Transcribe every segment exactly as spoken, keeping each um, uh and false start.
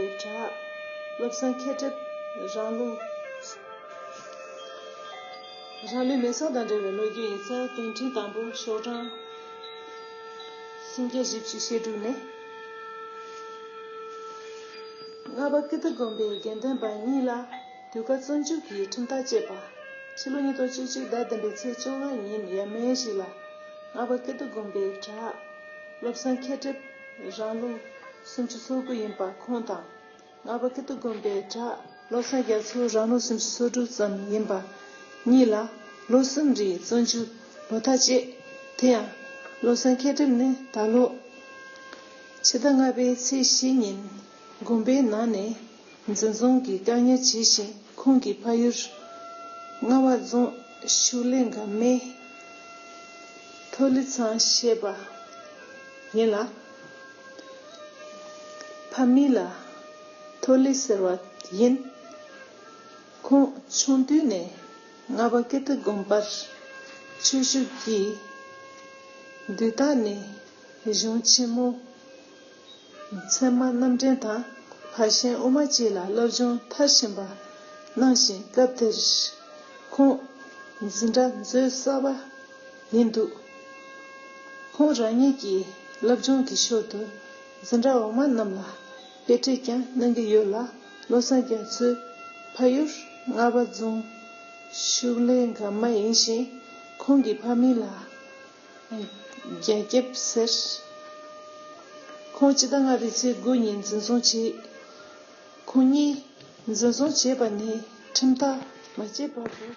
བྲག་བློ་བཟང་མཁས་གྲུབ་རང་ལུགས། རང་ལུས་མེ་སྲེག་དང་འབྲེལ་བའི་ལོ་རྒྱུས་ཡིག་ཚགས་དོན་ཕྲན་དང་པོ། ཤོག་གྲངས་སུམ་བརྒྱ་བཞི་བཅུ་ཞེ་དྲུག་ནས། ལྔ་པ་ཀིརྟི་དགོན་པའི་དགེ་འདུན་པ་གཉིས་ལ་དུས་བཀག་བཙོན་འཇུག་གི་ཁྲིམས་ཐག་བཅད་པ། ཕྱི་ལོ་ཉིས་སྟོང་བཅུ་གཅིག་ཟླ་བདུན་པའི་ཚེས་བཅོ་ལྔ་ཉིན་ཡ་མེན་ཞིག་ལ། ལྔ་པ་ཀིརྟི་དགོན་པའི་བྲག་བློ་བཟང་མཁས་གྲུབ་རང་ལོ་སུམ་ཅུ་སོ་དགུ་ཡིན་པ་ཁོང་དང་། ལྔ་པ་ཀིརྟི་དགོན་པའི་བྲག་བློ་བཟང་རྒྱ་མཚོ་རང་ལོ་སུམ་ཅུ་སོ་དྲུག་ཙམ་ཡིན་པ་གཉིས་ལ་ལོ་གསུམ་རིང་བཙོན་འཇུག་ལོ་ཐག་བཅད། དེ་ཡང་བློ་བཟང་མཁས་གྲུབ་ནི་ད་ལོ་ཕྱི་ཟླ་ལྔ་པའི་ཚེས་བཞི་ཉིན་དགོན་པའི་ནང་ནས་འཛིན་བཟུང་གིས་བཀག་ཉར་བྱས་ཤིང་། ཁོང་གི་ཕ་ཡུལ་རྔ་བ་རྫོང་ཤུག་ལེ་འགག་མའི་ཐོ་ལི་ཚང་ཞེས་པ་ཡིན་ལ། ཕ་མིང་ལ་ཐོ་ལི་ཟེར་བ་ཡིན། ཁོང་ཆུང་དུས་ནས་ལྔ་པ་ཀིརྟི་དགོན་པར་ཆོས་ཞུགས་ཀྱིས་དུས་རྟག་ནས་གཞུང་ཆེན་མོ་ཚད་མ་རྣམ་འདྲེན་དང་ཕར་ཕྱིན་དབུ་མ་བཅས་ལ་སློབ་སྦྱོང་མཐར་ཕྱིན་པ་གནང་ཞིང་། སྐབས་དེར་ཁོང་འཛིན་གྲྭ་འཛུལ་ས་བ་ཡིན་འདུག་ཁོང་རང་ཉིད་ཀྱི་བསླབ་སྦྱོང་གི་ཞོར་དུ་འཛིན་གྲྭ་འོག་མ་རྣམས་ལ་དཔེ་ཁྲིད་ཀྱང་གནང་གི་ཡོད་ལ། བློ་བཟང་རྒྱ་མཚོའི་ཕ་ཡུལ་རྔ་བ་རྫོང་ཤུག་ལེ་འགག་མ་ཡིན་ཞིང་། ཁོང་གི་ཕ་མིང་ལ་རྒྱ་སྐྱབས་ཟེར། ཁོང་སྤྱི་ཟླ་ལྔ་པའི་ཚེས་དགུ་ཉིན་འཛིན་བཟུང་བྱས། ཁོང་གཉིས་འཛིན་བཟུང་བྱས་པ་ནས་ཁྲིམས་ཐག་མ་བཅད་བར་དུ།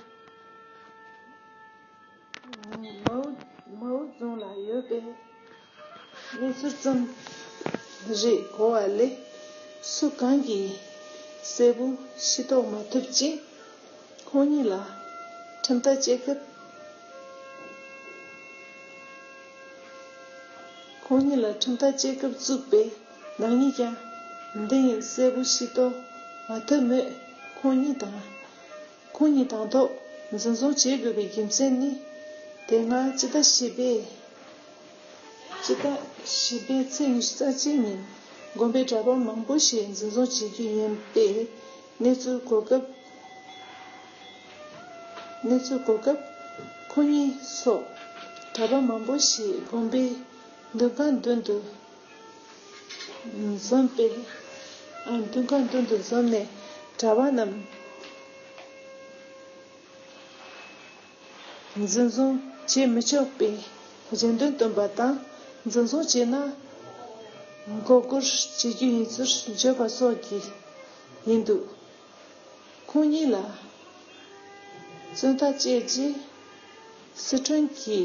མའོ་མའོ་རྫོང་ལ་ཡོད་པའི་གནས་ཚུལ་ཙམ་རེ་གོ་བ་ལས། སུ་གང་གིས་གསལ་པོ་ཤེས་རྟོགས་མ་ཐུབ་ཅིང་། ཁོང་གཉིས་ལ་ཁྲིམས་ཐག་བཅད་སྐབས། ཁོང་གཉིས་ལ་ཁྲིམས་ཐག་བཅད་སྐབས་བཙུགས་པའི་ནག་ཉེས་ཀྱང་འདི་ཡིན་གསལ་པོ་ཤེས་རྟོགས་མ་ཐུབ་མོད། ཁོང་གཉིས་དང་། ཁོང་ཉིད་དང་ཐོག་འཛིན་བཟུང་བྱེད་དགོས་པའི་རྒྱུ་མཚན་ནི། དེ་སྔ་སྤྱི་ཟླ་བཞི་པའི་སྤྱི་ཟླ་བཞི་པའི་ཚེས་ཉི་ཤུ་རྩ་གཅིག་ཉིན་དགོན་པའི་གྲྭ་པ་མང་པོ་ཞིག་འཛིན་བཟུང་བྱེད་རྒྱུ་ཡིན་པའི་གནས་ཚུལ་གོ་སྐབས། གནས་ཚུལ་གོ་སྐབས། ཁོང་གཉིས་སོགས་གྲྭ་པ་མང་པོ་ཞིག་དགོན་པའི་འདུ་ཁང་མདུན་དུ་འཛོམས་པའི། ཨ། འདུ་ཁང་མདུན་དུ་འཛོམས་ནས་གྲྭ་པ་རྣམས་འཛིན་བཟུང་བྱེད་མི་ཆོག་པའི་རེ་འདུན་བཏོན་པ་དང་། འཛིན་བཟུང་བྱས་ན་མགོ་སྐོར་བྱེད་རྒྱུ་ཡིན་ཚུལ་བརྗོད་པ་སོགས་ཀྱིས་ཡིན་འདུག་ཁོང་གཉིས་ལ་བཙོན་ཐག་བཅད་རྗེས། སི་ཁྲོན་གྱི་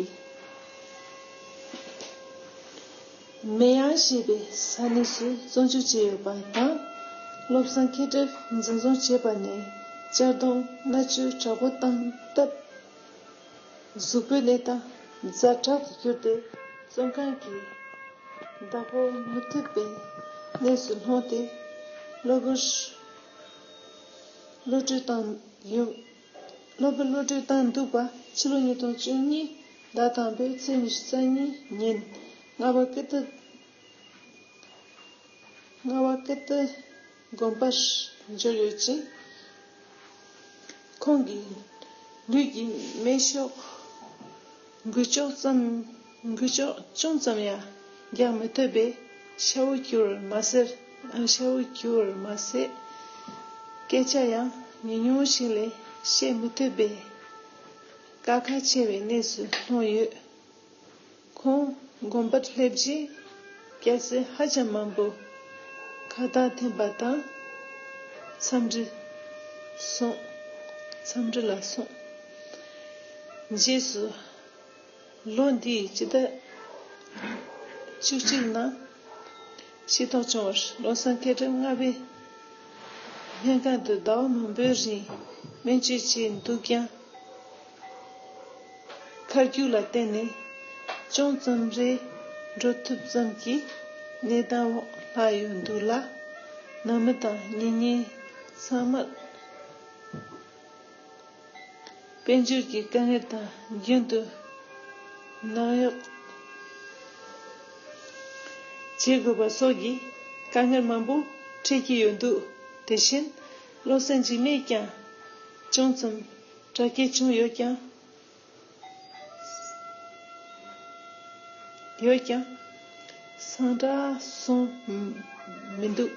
མེ་ཡང་ཞེས་པའི་ས་གནས་སུ་བཙོན་འཇུག་བྱས་ཡོད་པ་དང་། བློ་བཟང་མཁས་གྲུབ་འཛིན་བཟུང་བྱས་པ་ནས་གཅར་རྡུང་མནར་གཅོད་དྲག་པོ་བཏང་སྟབས། གཟུགས་པོའི་གནས་སྟངས་ཛ་དྲག་ཏུ་གྱུར་ཏེ། བཙོན་ཁང་གི་བདག་པོ་མི་ཐུབ་པའི་གནས་སུ་ལྷུང་སྟེ། གློ་བུར་གློད་གྲོལ་བཏང་ཡོད། གློ་བུར་གློད་གྲོལ་བཏང་འདུག་པ། ཕྱི་ལོ་ཉིས་སྟོང་བཅུ་གཉིས་ཟླ་དང་པོའི་ཚེས་ཉི་ཤུ་རྩ་གཉིས་ཉིན་རྔ་བ་ཀིརྟི། རྔ་བ་ཀིརྟི་དགོན་པར་འབྱོར་ཡོད་ཅིང་། ཁོང་གི་ལུས་ཀྱི་སྨན་ཤོག་འགུལ་ལྕོག་ཙམ། འགུལ་ལྕོག་ཅུང་ཙམ་ཡང་རྒྱག་མི་ཐུབ་པས་ཤ་བོ་གྱུར་བར་མ་ཟད། ཤ་བོ་གྱུར་བར་མ་ཟད། སྐད་ཆ་ཡང་ཉུང་ཉུང་ཞིག་ལས་བཤད་མི་ཐུབ་པའི་དཀའ་ཁག་ཆེ་བའི་གནས་སུ་ལྷུང་ཡོད། ཁོང་དགོན་པར་སླེབས་རྗེས་སྐྱ་སེར་ཧ་ཅང་མང་པོ་ཁ་བཏགས་འཐེན་པ་དང་། འཚམས་འདྲི་སོང་། འཚམས་འདྲི་ལ་སོང་། རྗེས་སུ་ལོ་འདིའི་སྤྱི་ཟླ་བཅུ་གཅིག་ནང་ཤི་ཐོག་བྱུང་བར། བློ་བཟང་མཁས་གྲུབ་རྔ་བའི་སྨན་ཁང་དུ་ཟླ་བ་མང་པོའི་རིང་སྨན་བཅོས་བྱས་འདུག་ཀྱང་། མཁའ་རྒྱུག་ལ་བརྟེན་ནས་ཅུང་ཙམ་རེ་འགྲོ་ཐུབ་ཙམ་གྱི་གནས་སྟངས་འོག་ལྷག་ཡོད་འདུག་ལ། ནང་མི་དང་གཉེན་ཉེ་ཚང་མར་དཔལ་འབྱོར་གྱི་དཀའ་ངལ་དང་རྒྱུན་དུ་ནང་གཡོག་བྱེད་དགོས་པ་སོགས་ཀྱི་དཀའ་ངལ་མང་པོ་ འཕྲད་ཀྱི་ཡོད་འདུག་དེ་བཞིན་བློ་སེམས་འཇིགས་མེད་ཀྱང་ཅུང་ཙམ་དྲག་སྐྱེད་བྱུང་ཡོད་ཀྱང་། ཡོད་ཀྱང་། སངས་དྲག་སོང་མི་འདུག་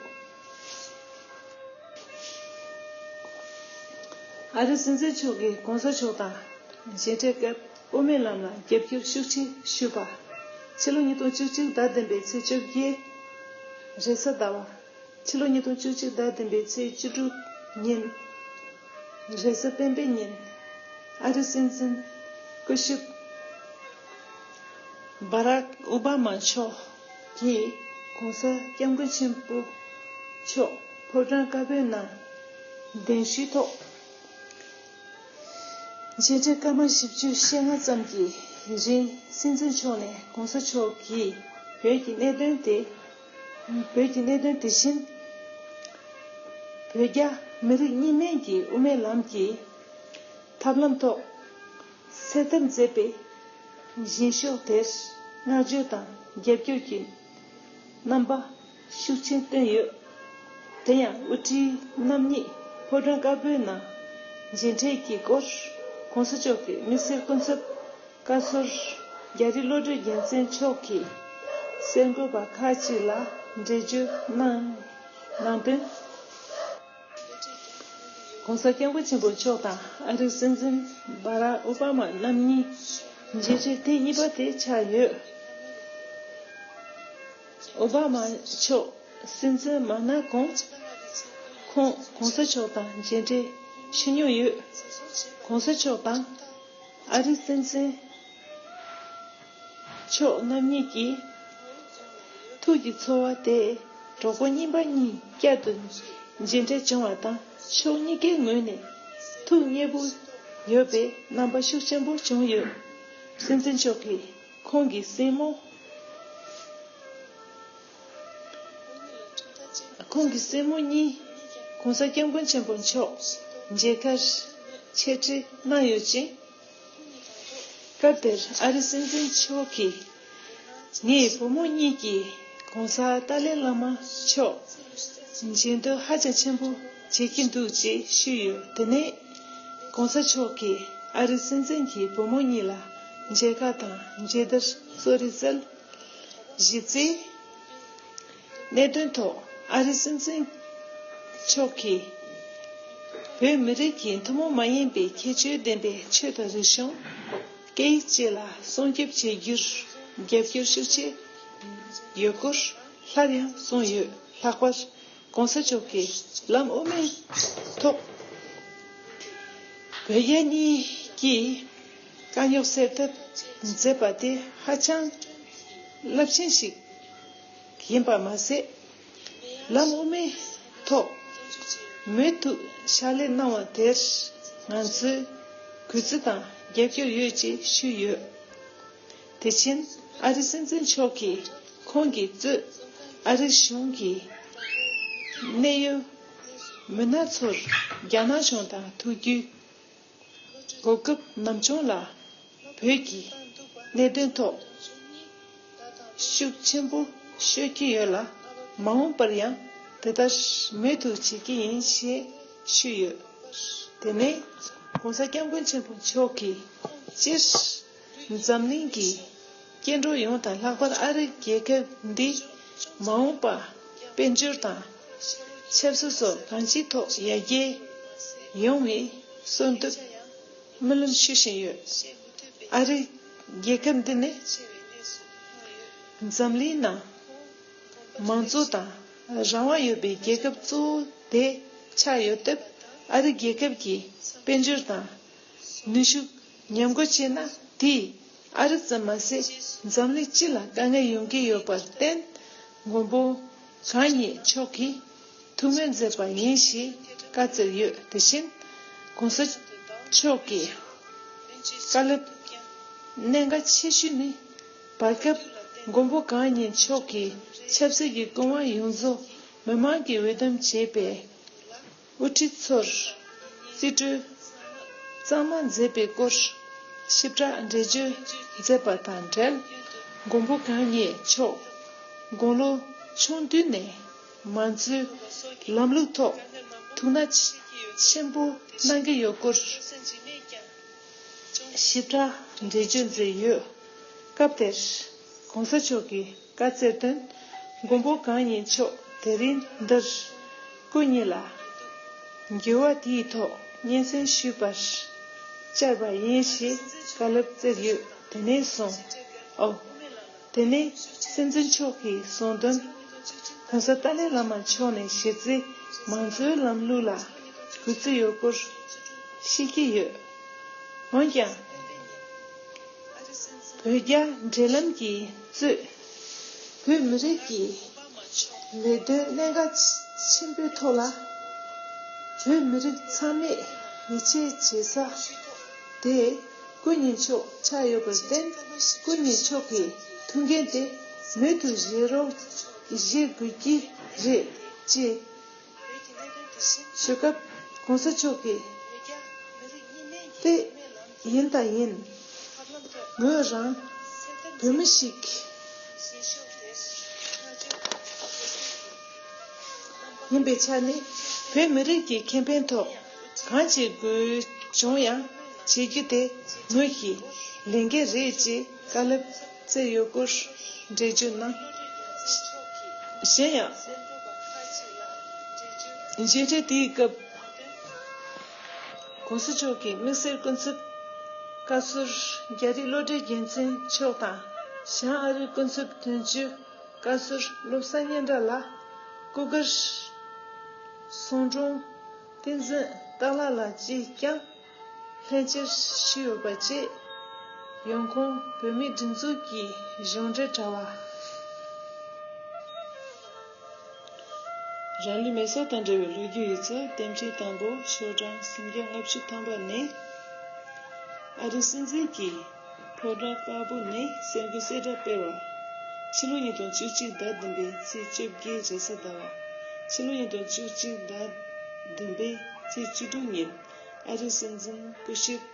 ཨ་རི་སྲིད་འཛིན་མཆོག་གིས་གོང་ས་མཆོག་དང་མཇལ་འཕྲད་སྐབས་དབུ་མའི་ལམ་ལ་རྒྱབ་སྐྱོར་ཤུགས་ཆེ་ཞུས་པ། ཕྱི་ལོ་ཉིས་སྟོང་བཅུ་གཅིག་ཟླ་བདུན་པའི་ཚེས་བཅོ་བརྒྱད། རེས་གཟའ་ཟླ་བ། ཕྱི་ལོ་ཉིས་སྟོང་བཅུ་གཅིག་ཟླ་བདུན་པའི་ཚེས་བཅུ་དྲུག་ཉིན། རེས་གཟའ་སྤེན་པའི་ཉིན། ཨ་རིའི་སྲིད་འཛིན་སྐུ་ཞབས་སྦ་རག་ཨོ་བྷ་མ་མཆོག་གིས་༸གོང་ས་༸སྐྱབས་མགོན་ཆེན་པོ་མཆོག་ཕོ་བྲང་དཀར་པོའི་ནང་གདན་ཞུའི་ཐོག་མཇལ་འཕྲད་སྐར་མ་བཞི་བཅུ་ཞེ་ལྔ་ཙམ་གྱི་རིང་སྲིད་འཛིན་མཆོག་ནས་༸གོང་ས་མཆོག་གིས་བོད་ཀྱི་གནད་དོན་དེ། བོད་ཀྱི་གནད་དོན་དེ་བཞིན། བོད་རྒྱ་མི་རིགས་གཉིས་སྨན་གྱི་དབུ་མའི་ལམ་གྱི་ཐབས་ལམ་ཐོག་སེལ་ཐབས་མཛད་པའི་བཞེད་ཕྱོགས་དེར་བསྔགས་བརྗོད་དང་རྒྱབ་སྐྱོར་གྱི་རྣམ་པ་ཤུགས་ཆེན་བཏོན་ཡོད། དེ་ཡང་དབུ་ཁྲིད་རྣམ་གཉིས་ཕོ་བྲང་དཀར་པོའི་ནང་མཇལ་འཕྲད་ཀྱི་སྐོར་༸གོང་ས་མཆོག་གི་དམིགས་བསལ་སྐུ་ཚབ་བཀའ་ཟུར་རྒྱ་རི་བློ་གྲོས་རྒྱལ་མཚན་མཆོག་གིས་གསར་འགོད་པ་ཁག་ཅིག་ལ་འགྲེལ་བརྗོད་གནང་གནང་དོན། ༸གོང་ས་༸སྐྱབས་མགོན་ཆེན་པོ་མཆོག་དང་ཨ་རིའི་སྲིད་འཛིན་སྦ་རག་ཨོ་བྷ་མ་རྣམ་གཉིས་མཇལ་འཕྲད་ཐེངས་གཉིས་པ་དེ་ཆགས་ཡོད། ཨོ་བྷ་མ་མཆོག་སྲིད་འཛིན་མ་གནང་གོང་ཁོང་༸གོང་ས་མཆོག་དང་མཇལ་འཕྲད་ཞུ་མྱོང་ཡོད། ༸གོང་ས་མཆོག་དང་ཨ་རིའི་སྲིད་འཛིན་མཆོག་རྣམ་གཉིས་ཀྱི་ཐུགས་ཀྱི་ཚོར་བ་དེ་གྲོགས་པོ་རྙིང་པ་གཉིས་བསྐྱར་དུ་མཇལ་འཕྲད་བྱུང་བ་དང་ཕྱོགས་གཉིས་ཀའི་ངོས་ནས་ཐུགས་མཉེས་པོ་ཡོད་པའི་རྣམ་པ་ཤུགས་ཆེན་པོ་བྱུང་ཡོད། སྲིད་འཛིན་མཆོག་གིས་ཁོང་གི་སྲིང་མོ། ཁོང་གི་སྲིང་མོ་གཉིས་༸གོང་ས་༸སྐྱབས་མགོན་ཆེན་པོ་མཆོག་མཇལ་ཁར་ཆེད་ཁྲིད་གནང་ཡོད་ཅིང་། སྐབས་དེར་ཨ་རིའི་སྲིད་འཛིན་མཆོག་གིས། ངའི་བུ་མོ་གཉིས་ཀྱིས་༸གོང་ས་ཏཱ་ལའི་བླ་མ་མཆོག་མཇལ་འདོད་ཧ་ཅང་ཆེན་པོ་བྱེད་ཀྱི་འདུག་ཅེས་ཞུས་ཡོད། དེ་ནས་༸གོང་ས་མཆོག་གིས་ཨ་རིའི་སྲིད་འཛིན་གྱི་བུ་མོ་གཉིས་ལ་མཇལ་ཁ་དང་མཇལ་དར་གསོལ་རས་སྩལ། གཞི་རྩའི་གནད་དོན་ཐོག་ཨ་རིའི་སྲིད་འཛིན་མཆོག་གིས་བོད་མི་རིགས་ཀྱི་ཐུན་མོང་མ་ཡིན་པའི་ཁྱད་ཆོས་ལྡན་པའི་ཆོས་དང་རིག་གཞུང་སྐད་ཡིག་བཅས་ལ་སྲུང་སྐྱོབ་བྱེད་རྒྱུར་རྒྱབ་སྐྱོར་ཤུགས་ཆེ་ཡོད་སྐོར་སླར་ཡང་གསུངས་ཡོད། ལྷག་པར་༸གོང་ས་མཆོག་གིས་ལམ་དབུ་མའི་ཐོག་བོད་རྒྱ་གཉིས་ཀྱི་དཀའ་རྙོག་སེལ་ཐབས་མཛད་པ་དེ་ཧ་ཅང་རླབས་ཆེན་ཞིག་ཡིན་པ་མ་ཟད། ལམ་དབུ་མའི་ཐོག་མུ་མཐུད་ཕྱག་ལས་གནང་བ་དེར་ང་ཚོས་གུས་བརྩི་དང་རྒྱབ་སྐྱོར་ཡོད་ཅེས་ཞུས་ཡོད། དེ་བཞིན་ཨ་རིའི་སྲིད་འཛིན་མཆོག་གིས་ཁོང་གིས་གཙོས་ཨ་རིའི་གཞུང་གི་གནད་ཡོད་མི་སྣ་ཚོར་རྒྱ་ནག་གཞུང་དང་ཐུག་རྒྱུའི་གོ་སྐབས་ནམ་བྱུང་ལ་བོད་ཀྱི་གནད་དོན་ཐོག་ཤུགས་ཆེན་པོ་ཤོད་ཀྱི་ཡོད་ལ། མ་འོངས་པར་ཡང་དེ་ལྟར་མུ་མཐུད་བྱེད་ཀྱི་ཡིན་ཞེས་ཞུས་ཡོད། དེ་ནས་༸གོང་ས་༸སྐྱབས་མགོན་ཆེན་པོ་མཆོག་གིས་སྤྱིར་འཛམ་གླིང་གི་སྐྱེ་འགྲོ་ཡོངས་དང་ལྷག་པར་ཨ་རིའི་རྒྱལ་ཁབ་འདི་མ་འོངས་པ་དཔལ་འབྱོར་དང་ཆབ་སྲིད་སོགས་གང་ཅིའི་ཐོག་ཡར་རྒྱས་ཡོང་བའི་གསོལ་འདེབས་སྨོན་ལམ་ཞུ་བཞིན་ཡོད། ཨ་རིའི་རྒྱལ་ཁབ་འདི་ནི་འཛམ་གླིང་ནང་མང་གཙོ་དང་རང་དབང་ཡོད་པའི་རྒྱལ་ཁབ་གཙོ་བོ་དེ་ཆགས་ཡོད་སྟབས། ཨ་རིའི་རྒྱལ་ཁབ་ཀྱི་དཔལ་འབྱོར་དང་ནུས་ཤུགས་མཉམ་སྒོ་ཕྱེ་ན། དེས་ཨ་རི་ཙམ་མ་ཟད་འཛམ་གླིང་སྤྱི་ལ་དཀའ་ངལ་ཡོང་གི་ཡོད་པར་བརྟེན། མགོན་པོ་གང་ཉིད་མཆོག་གིས། ཐུགས་སྨོན་མཛད་པ་ཡིན་ཞེས་བཀའ་སྩལ་ཡོད། དེ་བཞིན་༸གོང་ས་མཆོག་གི་བཀའ་སློབ་གནད་འགག་ཆེ་ཤོས་ནི། བར་སྐབས་མགོན་པོ་གང་ཉིད་མཆོག་གིས་ཆབ་སྲིད་ཀྱི་སྐུ་དབང་ཡོངས་རྫོགས་མི་མང་གིས་འོས་འདེམས་བྱས་པའི་དབུ་ཁྲིད་ཚོར་རྩིས་སྤྲོད་གཙང་མ་མཛད་པའི་སྐོར་ཞིབ་ཕྲ་འགྲེལ་བརྗོད་མཛད་པ་དང་འབྲེལ། མགོན་པོ་གང་ཉིད་མཆོག་དགུང་ལོ་ཆུང་དུས་ནས། མང་གཙོའི་ལམ་ལུགས་ཐོག་ཐུགས་སྣང་ཆེན་པོ་གནང་གི་ཡོད་སྐོར་ཞིབ་ཕྲ་འགྲེལ་བརྗོད་མཛད་ཡོད། སྐབས་དེར་གོང་ས་མཆོག་གིས་བཀའ་སྩལ་དོན། མགོན་པོ་གང་ཉིད་མཆོག་དེ་རིང་འདིར་སྐུ་ཉིད་ལ་འགྱུར་བ་དེའི་ཐོག་སྙན་སེང་ཞུས་པར་བཅར་བ་ཡིན་ཞེས་བཀའ་སློབ་སྩལ་ཡོད། དེ་ནས་བཟུང་། ཨོ། དེ་ནས་སྲིད་འཛིན་མཆོག་གིས་གསུངས་དོན། གོང་ས་ཏཱ་ལའི་བླ་མ་མཆོག་ནས་གཞི་རྩའི་མང་གཙོའི་ལམ་ལུགས་ལ་གུས་བརྩི་ཡོད་སྐོར་བཤད་ཀྱི་ཡོད། འོན་ཀྱང་། བོད་རྒྱ་འབྲེལ་ལམ་གྱི་གཙོས་བོད་མི་རིགས་ཀྱི་ལས་དོན་གནད་འགག་ཆེན་པོའི་ཐོག་ལ། བོད་མི་རིགས་ཚང་མས་ཡིད་ཆེས་བྱེད་ས་དེ་སྐུ་ཉིད་མཆོག་ཆགས་ཡོད་པར་བརྟེན། སྐུ་ཉིད་མཆོག་གི་ཐུགས་འགན་དེ་མུ་མཐུད་བཞེས་རོགས་བཞེས་དགོས་ཀྱི་རེད་ཅེས་ཞུ་སྐབས། གོང་ས་མཆོག་གིས། དེ་ཡིན་དང་ཡིན། ངོས་རང་བོད་མི་ཞིག་ཡིན་པའི་ཆ་ནས། བོད་མི་རིགས་ཀྱི་ཁེ་ཕན་ཐོག་གང་བྱེད་དགོས་བྱུང་ཡང་། བྱེད་རྒྱུ་དེ་ངོས་ཀྱི་ལས་འགན་རེད་ཅེས་བཀའ་སློབ་སྩལ་ཡོད་སྐོར་འགྲེལ་བརྗོད་གནང་། གཞན་ཡང་། མཇལ་འཕྲད་དེའི་སྐབས། གོང་ས་མཆོག་གིས་དམིགས་བསལ་སྐུ་ཚབ་བཀའ་ཟུར་རྒྱ་རིགས་སློབ་གྲྭའི་འགན་འཛིན་མཆོག་དང་། བྱང་ཨ་རིའི་སྐུ་ཚབ་དོན་གཅོད་བཀའ་ཟུར་བློ་བཟང་སྙན་གྲགས་ལགས། སྐུ་སྒེར་གསུང་སྒྲུང་བསྟན་འཛིན་སྟག་ལྷ་ལགས་བཅས་ཀྱང་ལྷན་བཅར་ཞུས་ཡོད་པ་བཅས། ཡོང་ཁུངས་བོད་མིའི་སྒྲིག་འཛུགས་ཀྱི་གཞུང་འབྲེལ་དྲ་བ། རང་ལུས་མེ་སྲེག་དང་འབྲེལ་བའི་ལོ་རྒྱུས་ཡིག་ཚགས་དེབ་ཕྲེང་དང་པོ། ཤོག་གྲངས་སུམ་བརྒྱ་ལྔ་བཅུ་ཐམ་པ་ནས། ཨ་རིའི་སྲིད་འཛིན་གྱིས་ཕོ་བྲང་དཀར་པོ་ནས་གསར་འགོད་གསལ་བསྒྲགས་སྤེལ་བ། ཕྱི་ལོ་ཉིས་སྟོང་བཅུ་གཅིག་ཟླ་བདུན་པའི་ཚེས་བཅོ་བརྒྱད་རེས་གཟའ་ཟླ་བ། ཕྱི་ལོ་ཉིས་སྟོང་བཅུ་གཅིག་ཟླ་བདུན་པའི་ཚེས་བཅུ་དྲུག་ཉིན། ཨ་རིའི་སྲིད་འཛིན་སྐུ་ཞབས་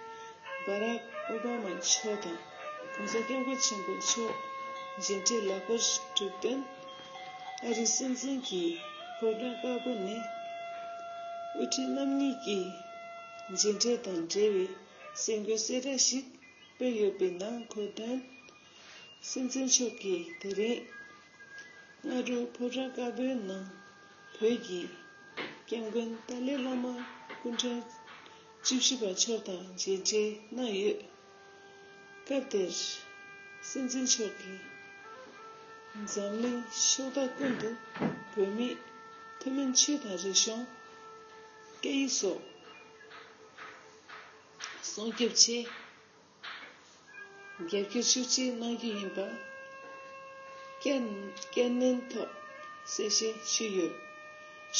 བྷ་རག་ཨོ་བྷ་མ་མཆོག་དང་༸གོང་ས་༸སྐྱབས་མགོན་ཆེན་པོ་མཆོག་མཇལ་འཕྲད་ལག་པར་གྲུབ་དོན། ཨ་རིའི་སྲིད་འཛིན་གྱིས་ཕོ་བྲང་དཀར་པོ་ནས་དབུ་ཁྲིད་རྣམ་གཉིས་ཀྱི་མཇལ་འཕྲད་དང་འབྲེལ་བའི་གསར་འགོད་གསལ་བསྒྲགས་ཤིག་སྤེལ་ཡོད་པའི་ནང་འཁོད་དོན། སྲིད་འཛིན་མཆོག་གིས་དེ་རིང་སྔ་དྲོ་ཕོ་བྲང་དཀར་པོའི་ནང་བོད་ཀྱི་སྐྱབས་མགོན་ཏཱ་ལའི་བླ་མ་སྐུ་ཕྲེང་བཅུ་བཞི་པ་མཆོག་དང་མཇལ་འཕྲད་གནང་ཡོད། སྐབས་དེར་སྲིད་འཛིན་མཆོག་གིས་འཛམ་གླིང་ཕྱོགས་མཐའ་ཀུན་ཏུ་བོད་མིས་ཐུན་མིན་ཆོས་དང་རིག་གཞུང་། སྐད་ཡིག་སོགས་སྲུང་སྐྱོབ་ཆེད། རྒྱབ་སྐྱོར་ཤུགས་ཆེ་གནང་རྒྱུ་ཡིན་པ་བསྐྱར་བསྐྱར་ནན་ཐོག་གསལ་བཤད་ཞུས་ཡོད།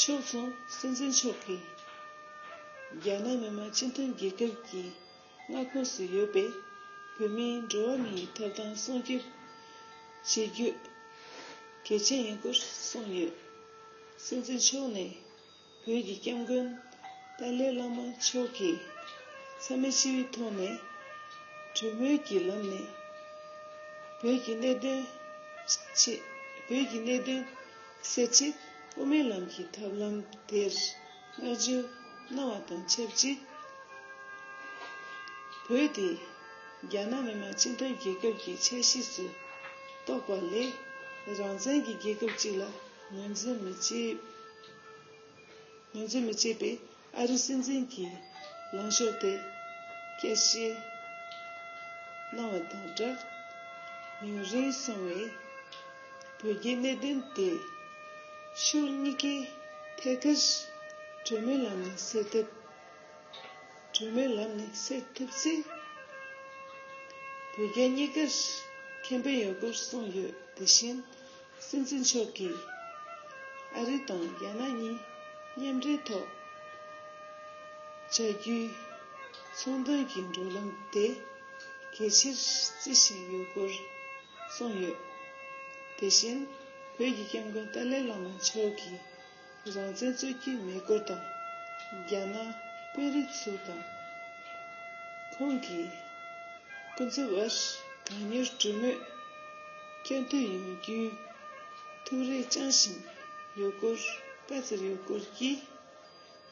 ཕྱོགས་མཚུངས་སྲིད་འཛིན་མཆོག་གིས་རྒྱ་ནག་མི་དམངས་སྤྱི་མཐུན་རྒྱལ་ཁབ་ཀྱི་མངའ་ཁོངས་སུ་ཡོད་པའི་བོད་མིའི་འགྲོ་བ་མིའི་ཐོབ་ཐང་སྲུང་སྐྱོབ་བྱེད་རྒྱུ་གལ་ཆེན་ཡིན་སྐོར་གསུངས་ཡོད། སྲིད་འཛིན་མཆོག་ནས། བོད་ཀྱི་སྐྱབས་མགོན་ཏཱ་ལའི་བླ་མ་མཆོག་གིས་མཚམས་མེད་ཞི་བའི་ཐོག་ནས་གྲོས་མོལ་གྱི་ལམ་ནས་བོད་ཀྱི་གནད་དོན་ཆེད། བོད་ཀྱི་གནད་དོན་སེལ་ཆེད་དབུ་མའི་ལམ་གྱི་ཐབས་ལམ་དེར་བསྔགས་བརྗོད་གནང་བ་དང་ཆབས་ཅིག། བོད་དེ་རྒྱ་ནག་མི་དམངས་སྤྱི་མཐུན་རྒྱལ་ཁབ་ཀྱི་ཆ་ཤས་སུ་གཏོགས་པ་ལས་རང་བཙན་གྱི་རྒྱལ་ཁབ་ཅིག་ལ་ངོས་འཛིན་མི་བྱེད། ངོས་འཛིན་མི་བྱེད་པའི་ཨ་རིའི་སྲིད་འཛིན་གྱི་ལངས་ཕྱོགས་དེ་བསྐྱར་བཤད་གནང་བ་དང་སྦྲགས། ཡུན་རིང་སོང་བའི་བོད་རྒྱའི་གནད་དོན་དེ་ཕྱོགས་གཉིས་ཀས་ཐད་ཀར་གྲོས་མོལ་ལམ་ནས་སེལ་ཐབས། གྲོས་མོལ་ལམ་ནས་སེལ་ཐུབ་ཚེ། བོད་རྒྱ་གཉིས་ཀར་ཁེ་ཕན་ཡོད་སྐོར་གསུངས་ཡོད། དེ་བཞིན། སྲིད་འཛིན་མཆོག་གིས་ཨ་རི་དང་རྒྱ་ནག་གཉིས་མཉམ་འབྲེལ་ཐོག་བྱ་རྒྱུའི་ཚོང་དོན་གྱི་འགྲོ་ལམ་དེ་གལ་ཆེར་བརྩི་བཞིན་ཡོད་སྐོར་གསུངས་ཡོད། དེ་བཞིན། བོད་ཀྱི་སྐྱབས་མགོན་ཏཱ་ལའི་བླ་མ་མཆོག་གིས་རང་བཙན་རྩོད་ཀྱི་མེད་སྐོར་དང་། རྒྱ་ནག་དཔོན་རིགས་ཚོ་དང་ཁོང་གི་སྐུ་ཚབ་དབར་གང་མྱུར་གྲོས་མོལ་བསྐྱར་མཐུད་ཡོང་རྒྱུའི་ཐུགས་རེ་བཅངས་ཤིང་ ཡུལ་སྐོར་བཀའ་ཚེ་ཡུལ་སྐོར་གྱིས་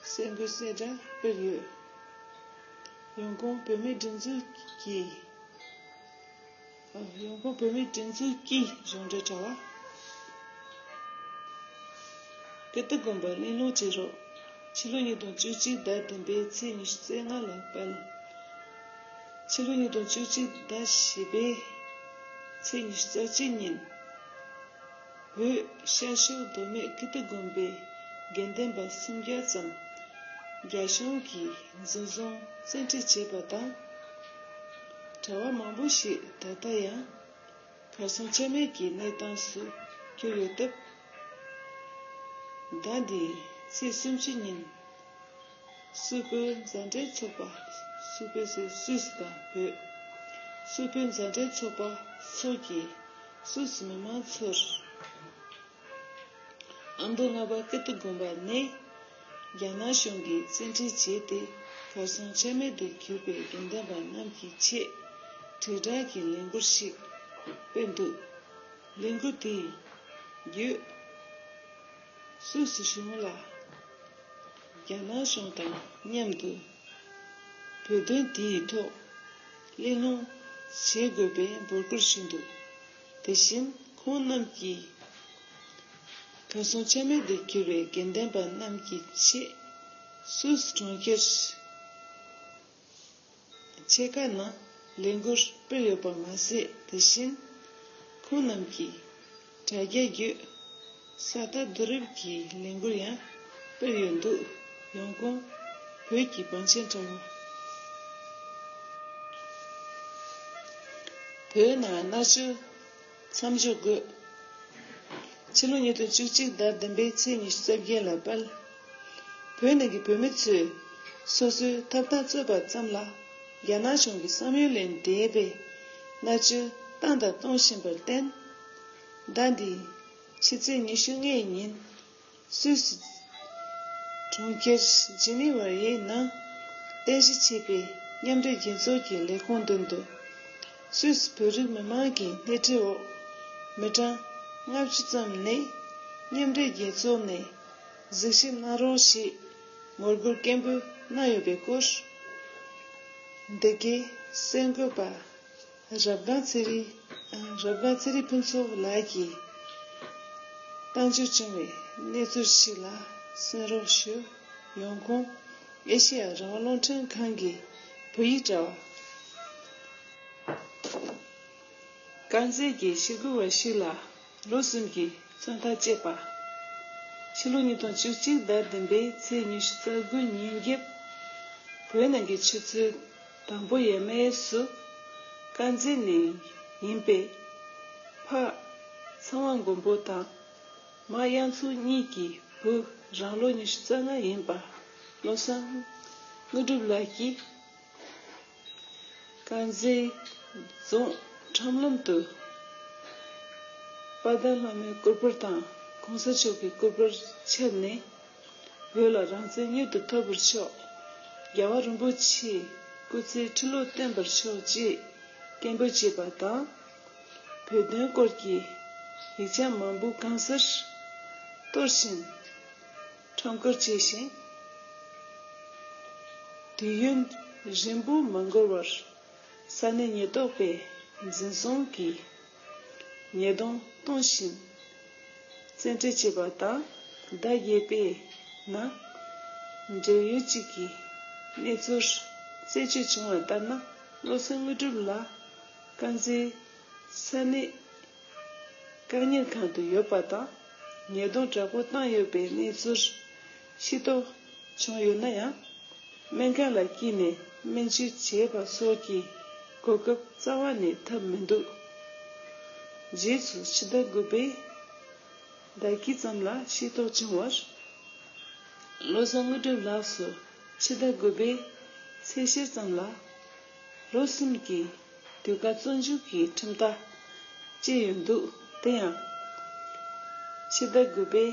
གསར་འགོད་གསལ་བསྒྲགས་སྤེལ་ཡོད། ཡོང་ཁུངས། བོད་མིའི་སྒྲིག་འཛུགས་ཀྱི། ཡོང་ཁུངས། བོད་མིའི་སྒྲིག་འཛུགས་ཀྱི་གཞུང་འབྲེལ་དྲ་བ། ཀིརྟི་དགོན་པ་གླེང་སློང་བྱེད་རོགས། ཕྱི་ལོ་ཉིས་སྟོང་བཅུ་གཅིག་ཟླ་བདུན་པའི་ཚེས་ཉི་ཤུ་རྩ་ལྔ་ལ་དཔལ། ཕྱི་ལོ་ཉིས་སྟོང་བཅུ་གཅིག་ཟླ་བཞི་པའི་ཚེས་ཉི་ཤུ་རྩ་གཅིག་ཉིན། བོད་ཤར་ཕྱོགས་མདོ་སྨད་ཀིརྟི་དགོན་པའི་དགེ་འདུན་པ་སུམ་བརྒྱ་ཙམ་རྒྱ་གཞུང་གིས་འཛིན་བཟུང་བཙན་ཁྲིད་བྱས་པ་དང་། གྲྭ་བ་མང་པོ་ཞིག་ད་ལྟ་ཡང་གར་སོང་ཆ་མེད་ཀྱི་གནས་སྟངས་སུ་གྱུར་ཡོད་སྟབས། ཟླ་འདིའི་ཚེས་སུམ་ཅུ་ཉིན། སུད་བོད་མཛའ་འབྲེལ་ཚོགས་པ། སུད་བོད་ཟེར་སུད་སི་དང་བོད། སུད་བོད་མཛའ་འབྲེལ་ཚོགས་པ་སོགས་ཀྱིས་སུད་སི་མི་མང་ཚོར་ཨ་མདོ་རྔ་པ་ཀིརྟི་དགོན་པ་ནས་རྒྱ་ནག་གཞུང་གིས་བཙན་ཁྲིད་བྱས་ཏེ་གར་སོང་ཆ་མེད་དུ་གྱུར་པའི་དགེ་འདུན་པ་རྣམས་ཀྱི་ཆེད་དྲིལ་བསྒྲགས་ཀྱི་ལས་འགུལ་ཞིག་སྤེལ་འདུག་ལས་འགུལ་དེའི་བརྒྱུད། སུད་སི་གཞུང་ལ་རྒྱ་ནག་གཞུང་དང་མཉམ་དུ་བོད་དོན་དེའི་ཐོག་གླེང་སློང་བྱེད་དགོས་པའི་འབོད་སྐུལ་ཞུས་འདུག་དེ་བཞིན་ཁོང་རྣམས་ཀྱིས་གར་སོང་ཆ་མེད་དུ་གྱུར་བའི་དགེ་འདུན་པ་རྣམས་ཀྱི་ཆེད་སུད་སི་གྲོང་ཁྱེར་ཆེ་ཁག་ནང་ལས་འགུལ་སྤེལ་ཡོད་པ་མ་ཟད། དེ་བཞིན་ཁོང་རྣམས་ཀྱིས་དྲ་རྒྱ་བརྒྱུད་ས་རྟ་བསྡུ་རུབ་ཀྱི་ལས་འགུལ་ཡང་སྤེལ་ཡོད་འདུག་ཡོང་ཁུངས། བོད་ཀྱི་བང་ཆེན་དྲ་བ། བོད་ནང་མནར་གཅོད་མཚམས་འཇོག་དགོས། ཕྱི་ལོ་ཉིས་སྟོང་བཅུ་གཅིག་ཟླ་བདུན་པའི་ཚེས་ཉི་ཤུ་རྩ་བརྒྱད་ལ་དཔལ། བོད་ནང་གི་བོད་མི་ཚོས་སོ་སོའི་ཐོབ་ཐང་རྩོད་པ་ཙམ་ལ་རྒྱ་ནག་གཞུང་གི་བསམ་ཡུལ་ལས་འདས་པའི་མནར་གཅོད་བཏང་དང་གཏོང་བཞིན་པར་བརྟེན། ཟླ་འདིའི་ཕྱི་ཚེས་ཉི་ཤུ་ལྔའི་ཉིན། སུད་སི་གྲོང་ཁྱེར་ཇི་ནི་ཝར་ཡའི་ནང་རྟེན་གཞི་བྱས་པའི་མཉམ་འབྲེལ་རྒྱལ་ཚོགས་ཀྱི་ལས་ཁུངས་མདུན་དུ། སུད་སི་བོད་རིགས་མི་མང་གི་སྣེ་ཁྲིད་འོག་མི་གྲངས་ལྔ་བཅུ་ཙམ་ནས་མཉམ་འབྲེལ་རྒྱལ་ཚོགས་ནས་གཟིགས་ཞིབ་གནང་རོགས་ཞེས་ངོ་རྒོལ་སྐད་འབོད་གནང་ཡོད་པའི་སྐོར། འདི་གའི་གསར་འགོད་པ་རབ་སྒང་ཚེ་རིང་། རབ་སྒང་ཚེ་རིང་ཕུན་ཚོགས་ལགས་ཀྱིས་གཏམ་བརྗོད་བྱུང་བའི་གནས་ཚུལ་ཞིག་ལ་གསན་རོགས་ཞུ། ཡོང་ཁུངས། ཨེ་ཤེ་ཡ་རང་དབང་རླུང་འཕྲིན་ཁང་གི་བོད་ཡིག་དྲ་བ། དཀར་མཛེས་ཀྱི་ཤེལ་སྒོ་བ་ཞིག་ལ་ལོ་གསུམ་གྱི་བཙོན་ཐག་བཅད་པ། ཕྱི་ལོ་ཉིས་སྟོང་བཅུ་གཅིག་ཟླ་བདུན་པའི་ཚེས་ཉི་ཤུ་རྩ་དགུ་ཉིན་རྒྱབ། བོད་ནང་གི་ཆུ་ཚོད་དང་པོ་ཡས་མས་སུ། དཀར་མཛེས་ནས་ཡིན་པའི་ཕ་ཚེ་དབང་མགོན་པོ་དང་མ་དབྱངས་མཚོ་གཉིས་ཀྱི་བུ་རང་ལོ་ཉི་ཤུ་རྩ་ལྔ་ཡིན་པ་བློ་བཟང་དངོས་གྲུབ་ལགས་ཀྱིས། དཀར་མཛེས་རྫོང་ཁྲོམ་ལམ་དུ་དཔལ་ལྡན་ལྷ་མོའི་སྐུ་པར་དང་གོང་ས་མཆོག་གི་སྐུ་པར་ཁྱེར་ནས། བོད་ལ་རང་བཙན་མྱུར་དུ་ཐོབ་པར་ཤོག་རྒྱལ་བ་རིན་པོ་ཆེའི་སྐུ་ཚེ་ཁྲི་ལོ་བརྟན་པར་ཤོག་ཅེས་སྐད་འབོད་བྱས་པ་དང་། བོད་དོན་སྐོར་གྱི་ཡིག་ཆ་མང་པོ་གང་སར་གཏོར་བཞིན་ཁྲོམ་སྐོར་བྱས་ཤིང་། དུས་ཡུན་རིང་པོ་མ་འགོར་བར་ས་གནས་ཉེན་རྟོག་པས་འཛིན་བཟུང་གིས་ཉེས་རྡུང་གཏོང་བཞིན་བཙན་ཁྲིད་བྱས་པ་དང་། ཟླ་བརྒྱད་པའི་ནང་འབྲེལ་ཡོད་ཅིག་གིས་གནས་ཚུལ་རྩད་གཅོད་བྱུང་བ་ལྟར་ན། བློ་བཟང་དངོས་གྲུབ་ལགས་དཀར་མཛེས་ས་གནས་བཀག་ཉར་ཁང་དུ་ཡོད་པ་དང་། ཉེས་རྡུང་དྲག་པོ་བཏང་ཡོད་པའི་གནས་ཚུལ་ཤེས་རྟོགས་བྱུང་ཡོད་ན་ཡང་། སྨན་ཁང་ལ་སྐྱེལ་ནས་སྨན་བཅོས་བྱས་པ་སོགས་ཀྱི་གོ་སྐབས་རྩ་བ་ནས་ཐོབ་མི་འདུག་རྗེས་སུ་ཕྱི་ཟླ་དགུ་པའི་ཟླ་དཀྱིལ་ཙམ་ལ་ཤེས་རྟོགས་བྱུང་བར། བློ་བཟང་དངོས་གྲུབ་ལགས་སུ་ཕྱི་ཟླ་དགུ་པའི་ཚེས་བཞི་ཙམ་ལ་ལོ་གསུམ་གྱི་དུས་བཀག་བཙོན་འཇུག་གི་ཁྲིམས་ཐག་བཅད་ཡོད་འདུག་དེ་ཡང་། ཕྱི་ཟླ་དགུ་པའི་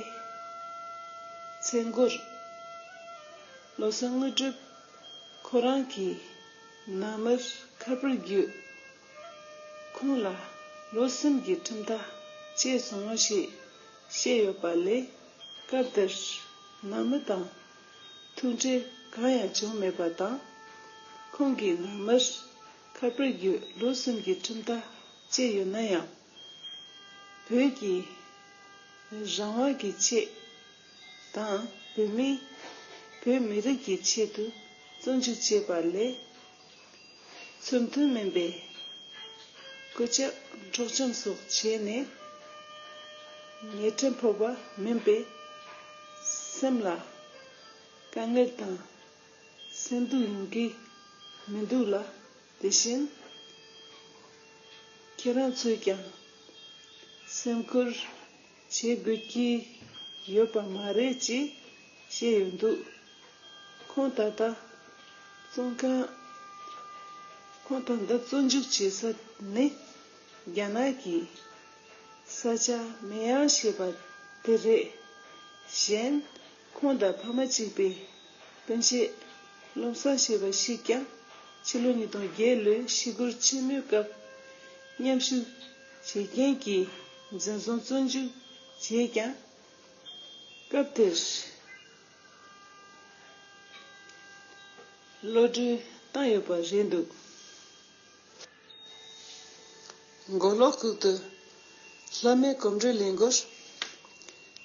ཚེས་འགོར། བློ་བཟང་དངོས་གྲུབ་ཁོ་རང་གི་ནང་མིར་ཁ་པར་བརྒྱུད། ཁོང་ལ་ལོ་གསུམ་གྱི་ཁྲིམས་ཐག་བཅད་སོང་ཞེས་བཤད་ཡོད་པ་ལས། སྐབས་དེར་ནང་མི་དང་ཐུག་འཕྲད་གང་ཡང་བྱུང་མེད་པ་དང་། ཁོང་གིས་སྔ་མར་ཁ་པར་བརྒྱུད་ལོ་གསུམ་གྱི་ཁྲིམས་ཐག་བཅད་ཡོད་ན་ཡང་། བོད་ཀྱི་རང་དབང་གི་ཆེད་དང་། བོད་མི་བོད་མི་རིགས་ཀྱི་ཆེད་དུ་བཙོན་འཇུག་བྱས་པ་ལས། ཚུལ་མཐུན་མིན་པའི་སྐུ་ཚབ་འཕྲོག་བཅོམ་སོགས་བྱས་ནས། ཉེས་ཁྲིམས་ཕོག་པ་མིན་པའི་སེམས་ལ་དཀའ་ངལ་དང་སེམས་སྡུག་ཡོང་གི་མི་འདུག་ལ། དེ་བཞིན་ཁྱེད་རང་ཚོས་ཀྱང་སེམས་ཁུར་བྱེད་དགོས་ཀྱི་ཡོད་པ་མ་རེད་ཅེས་བཤད་ཡོད་འདུག་ཁོང་ད་ལྟ་བཙོན་ཁང་། ཁོང་ད་ལྟ་བཙོན་འཇུག་བྱེད་ས་ནི་རྒྱ་ནག་གི་ས་ཆ་མེ་ཡང་ཞེས་པ་དེ་རེད། གཞན་ཁོང་དང་ཕ་མ་གཅིག་པའི་སྤུན་མཆེད་བློ་བཟང་ཞེས་པ་ཞིག་ཀྱང་ཕྱི་ལོ་ཉིས་སྟོང་བརྒྱད་ལོའི་ཞི་རྒོལ་ཆེན་མོའི་སྐབས་མཉམ་ཞུགས་བྱེད་མཁན་གྱིས་འཛིན་བཟུང་བཙོན་འཇུག་བྱས་ཀྱང་། སྐབས་དེར་གློད་གྲོལ་བཏང་ཡོད་པ་རེད་འདུག་མགོ་ལོག་ཁུལ་དུ་ལྷ་མོའི་གོམ་བགྲོད་ལས་འགུལ།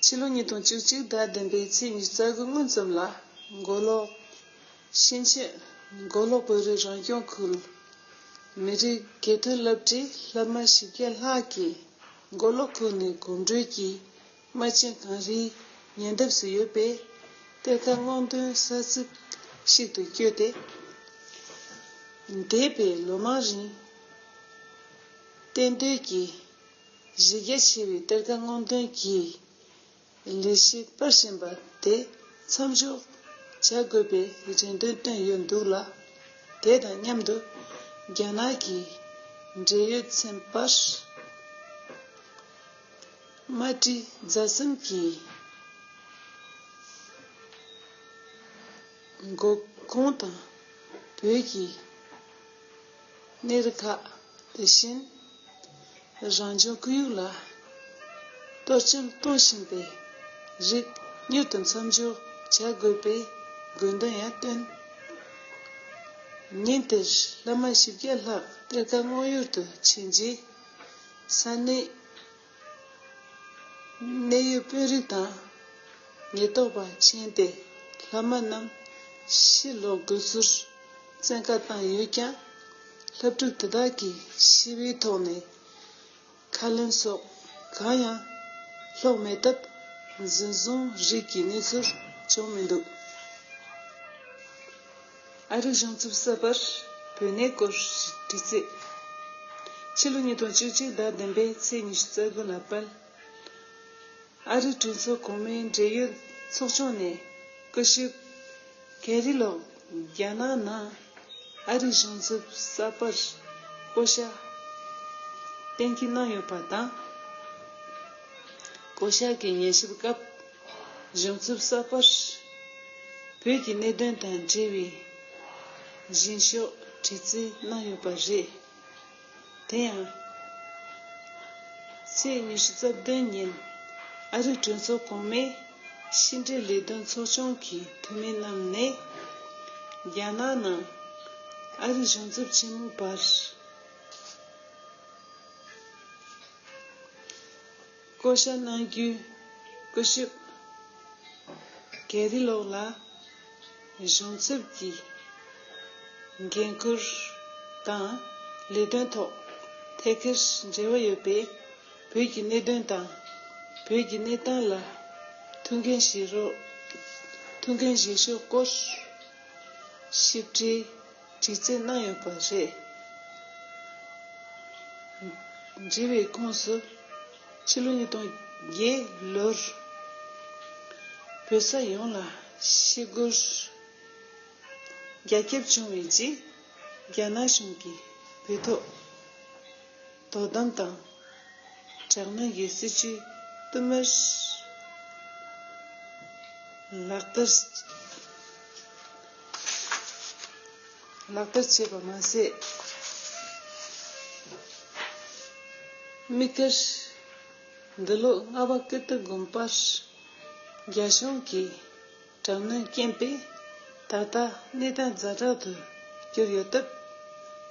ཕྱི་ལོ་ཉིས་སྟོང་བཅུ་གཅིག་ཟླ་བདུན་པའི་ཚེས་ཉི་ཤུ་རྩ་དགུ་སྔོན་ཙམ་ལ། མགོ་ལོག་ཤིན་ཆེན་མགོ་ལོག་བོད་རིགས་རང་སྐྱོང་ཁུལ་མི་རིགས་དགེ་ཐོན་སློབ་གྲྭའི་ལྷ་མོ་བཞི་བརྒྱ་ལྷག་གིས་མགོ་ལོག་ཁུལ་ནས་གོམ་བགྲོད་ཀྱིས་རྨ་ཆེན་གངས་རིའི་ཉེ་འདབས་སུ་ཡོད་པའི་གཏེར་ཁ་སྔོག་འདོན་ས་ཚིགས་ཤིག་ཏུ་བསྐྱོད་དེ། འདས་པའི་ལོ་མང་རིང་གཏན་སྡོད་ཀྱི་གཞི་རྒྱ་ཆེ་བའི་གཏེར་ཁ་སྔོག་འདོན་གྱི་ལས་གཞི་སྤེལ་བཞིན་པ་དེ་མཚམས་འཇོག་བྱ་དགོས་པའི་རེ་འདུན་བཏོན་ཡོད་འདུག་ལ། དེ་དང་མཉམ་དུ་རྒྱ་ནག་གི་འབྲེལ་ཡོད་ཚན་པར་དམག་སྤྱི་རྫ་གསུམ་གྱི་འགོ་ཁུངས་དང་བོད་ཀྱི་གནས་རི་ཁག་དེ་བཞིན་རང་བྱུང་ཁོར་ཡུག་ལ་གཏོར་བཅོམ་གཏོང་བཞིན་པའི་རིགས་མྱུར་དུ་མཚམས་འཇོག་བྱ་དགོས་པའི་དགོས་འདུན་ཡང་བཏོན། ཉིན་དེར་ལྷ་མོ་བཞི་བརྒྱ་ལྷག་གཏེར་ཁ་སྔོག་ཡུལ་དུ་ཕྱིན་རྗེས། ས་གནས་གནད་ཡོད་དཔོན་རིགས་དང་ཉེན་རྟོག་པ་ཕྱིན་ཏེ་ལྷ་མོ་རྣམས་ཕྱིར་ལོག་དགོས་ཚུལ་བཙན་བཀའ་བཏང་ཡོད་ཀྱང་། སློབ་ཕྲུག་དེ་དག་གིས་ཞི་བའི་ཐོག་ནས་ཁ་ལན་སོགས་གང་ཡང་སློག་མེད་སྟབས། འཛིན་བཟུང་རིགས་ཀྱི་གནས་ཚུལ་བྱུང་མི་འདུག་ཨ་རིའི་གཞུང་ཚབ་གསར་པར་བོད་གནས་སྐོར་དྲི་རྩད། ཕྱི་ལོ་ཉིས་སྟོང་བཅུ་གཅིག་ཟླ་བདུན་པའི་ཚེས་ཉི་ཤུ་རྩ་དགུ་ལ་དཔལ་ཨ་རིའི་གྲོས་ཚོགས་གོང་མའི་འབྲེལ་ཡོད་ཚོགས་ཆུང་ནས་སྐུ་ཞབས་གྷེ་རི་ལོག་རྒྱ་ནག་ནང་ཨ་རིའི་གཞུང་ཚབ་གསར་པར་བསྐོ་བཞག་གཏན་འཁེལ་གནང་ཡོད་པ་དང་། བསྐོ་བཞག་གི་ཉན་ཞིབ་སྐབས་གཞུང་ཚབ་གསར་པར་བོད་ཀྱི་གནད་དོན་དང་འབྲེལ་བའི་སྙན་ཞུ་དྲི་རྩད་གནང་ཡོད་པ་རེད། དེ་ཡང་ཚེས་ཉི་ཤུ་རྩ་བདུན་ཉིན་ཨ་རིའི་གྲོས་ཚོགས་གོང་མའི་ཕྱི་འབྲེལ་ལས་དོན་ཚོགས་ཆུང་གི་འཐུས་མི་རྣམས་ནས་རྒྱ་ནག་ནང་ཨ་རིའི་གཞུང་ཚབ་ཆེན་མོའི་བར་བསྐོ་བཞག་གནང་རྒྱུའི་སྐུ་ཞབས་གྷེ་རི་ལོག་ལ་གཞུང་ཚབ་ཀྱི་འགན་ཁུར་དང་ལས་དོན་ཐོག་ཐད་ཀར་འབྲེལ་བ་ཡོད་པའི་བོད་ཀྱི་གནད་དོན་དང་བོད་ཀྱི་གནས་སྟངས་ལ་ཐུགས་འགན་བཞེས་རོགས། ཐུགས་འགན་བཞེས་ཕྱོགས་སྐོར་ཞིབ་ཕྲའི་དྲི་རྩད་གནང་ཡོད་པ་རེད། འབྲེལ་བའི་ཁོངས་སུ་ཕྱི་ལོ་ཉིས་སྟོང་བརྒྱད་ལོར་བོད་ས་ཡོངས་ལ་ཞི་རྒོལ་རྒྱ་ཁྱབ་བྱུང་བའི་རྗེས། རྒྱ་ནག་གཞུང་གིས་བོད་ཐོག་དོ་དམ་དང་དྲག་གནོན་གྱི་སྲིད་བྱུས་བསྟུད་མར་ལག་བསྟར་ལག་བསྟར་བྱས་པ་མ་ཟད། དམིགས་བཀར་འདི་ལོ་རྔ་བ་ཀིརྟི་དགོན་པར་ རྒྱ་གཞུང་གིས་དྲག་གནོན་རྐྱེན་པས་ད་ལྟ་གནས་སྟངས་ཛ་དྲག་ཏུ་གྱུར་ཡོད་སྟབས།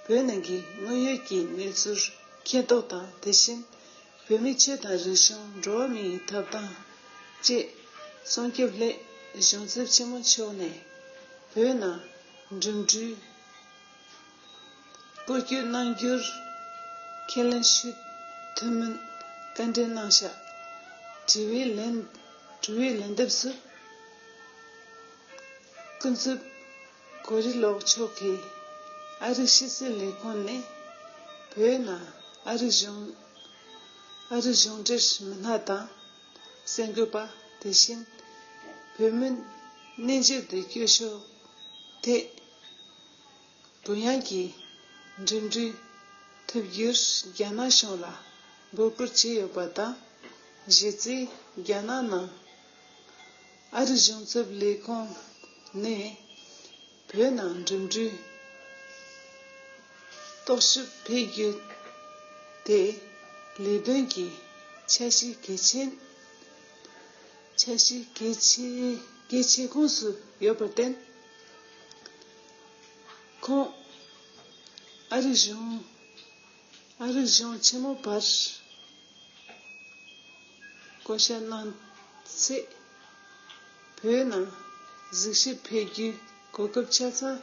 བོད་ནང་གི་དངོས་ཡོད་ཀྱི་གནས་ཚུལ་མཁྱེན་རྟོགས་དང་། དེ་བཞིན་བོད་མིའི་ཆོས་དང་རིག་གཞུང་འགྲོ་བ་མིའི་ཐོབ་ཐང་བཅས་སྲུང་སྐྱོབ་སླད། གཞུང་ཚབ་ཆེན་མོ་མཆོག་ནས་བོད་ནང་འགྲིམ་འགྲུལ་སྐོར་སྐྱོད་གནང་རྒྱུར་ཁས་ལེན་ཞུ་ཐུབ་མིན་བཀའ་འདྲི་གནང་ཤག་དྲི་བའི་ལན། དྲི་བའི་ལན་འདེབས་སུ། སྐུ་ཚབ་གོ་རི་ལོག་མཆོག་གིས་ཨ་རིའི་ཕྱི་སྲིད་ལས་ཁུངས་ནས་བོད་ནང་ཨ་རིའི་གཞུང་ཨ་རིའི་གཞུང་འབྲེལ་མི་སྣ་དང་། གསར་འགོད་པ། དེ་བཞིན་བོད་མི་གནས་མཇལ་དུ་བསྐྱོད་ཕྱོགས་ཐད། བོད་ཡུལ་གྱི་འགྲིམ་འགྲུལ་ཐུབ་རྒྱུར་རྒྱ་ནག་གཞུང་ལ་འབོད་སྐུལ་བྱས་ཡོད་པ་དང་། གཞི་རྩའི་རྒྱ་ནག་ནང་ཨ་རིའི་གཞུང་ཚབ་ལས་ཁུངས་ནས་བོད་ནང་འགྲིམ་འགྲུལ་རྟོག་ཞིབ་སྤེལ་རྒྱུ་དེ་ལས་དོན་གྱི་འཆར་གཞི་གལ་ཆེན། འཆར་གཞི་གལ་ཆེ་གལ་ཆེ་ཁོངས་སུ་ཡོད་པར་བརྟེན། ཁོང་ཨ་རིའི་གཞུང་ཨ་རིའི་གཞུང་ཆེན་མོ་བར་བསྐོ་བཞག་གནང་ཚེ། བོད་ནང་གཟིགས་ཞིབ་ཕེབས་རྒྱུའི་གོ་སྐབས་ཆ་ཚང་